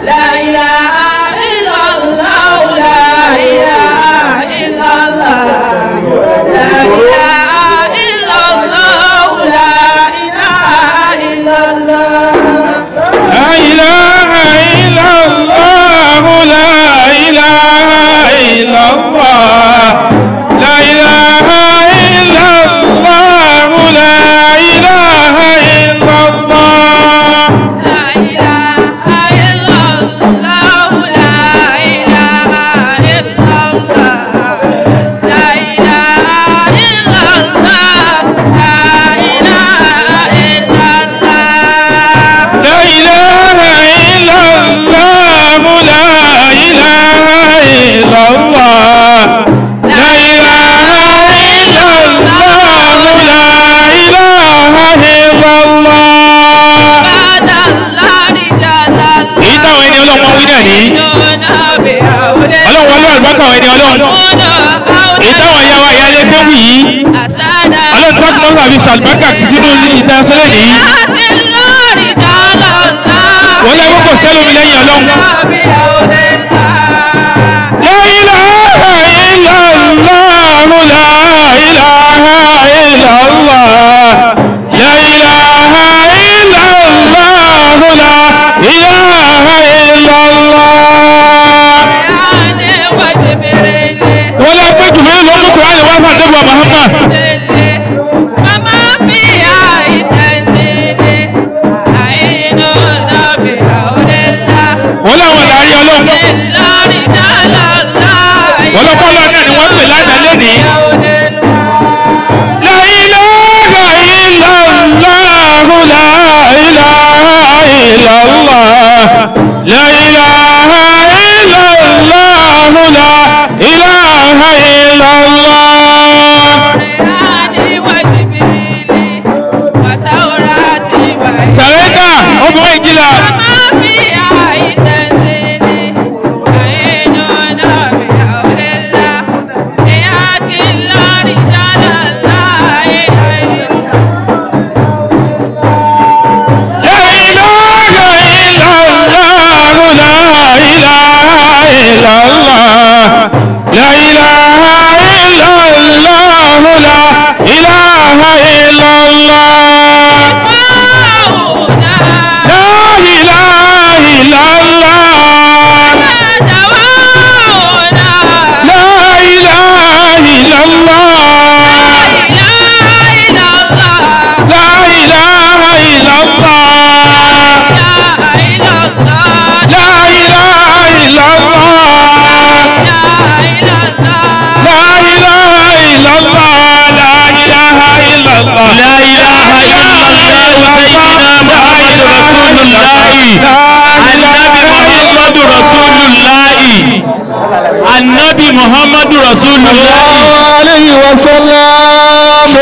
La ilaha illallah, la ilaha illallah, la ilaha illallah, la ilaha illallah. La ilaha illallah, la ilaha illallah, la ilaha illallah, la ilaha illallah. La ilaha illallah, la ilaha illallah, la ilaha illallah, la ilaha illallah. La ilaha illallah, la ilaha illallah, la ilaha illallah, la ilaha illallah. Èyí táwọn ẹni ọlọ́run wí náà ní. Ọlọ́run wọlé àlùbákà àwọn ẹni ọlọ́run. Èyí táwọn ìyá wa ìyá ilé kéwì yìí. Ọlọ́run tó kọ́ àbí sàlùbákà sínú ìta sílẹ̀ nìyí. Wọ́n lé kókò sẹ́lómi lẹ́yìn ọlọ́run. La ilaha illallah, la ilaha illallah, la ilaha illallah, la ilaha illallah. Wọ́n lé pé jùlọ ló mú Kùránì wá fún àdébọ̀ Muhammad. Wọ́n láwọn làárí ọlọ́run. Wọ́n lọ́kọ́ lọ́ọ̀ náà ni wọ́n pè lánàá lénìí. La ilaha illallah, la ilaha illallah, la ilaha illallah, la ilaha illallah. Tàrẹ́tà obìnrin ìjìlá. La ilaha illallah, la ilaha illallah, la ilaha illallah, la ilaha illallah. La ilaha illallah. La ilaha illallah. La ilaha illallah. La ilaha illallah. La ilaha illallah. La ilaha illallah. La ilaha illallah sayyidina Muhammadu Rasulullahi. Annabi Muhammadu Rasulullahi. Annabi Muhammadu Rasulullahi. Alayhi wa sallam.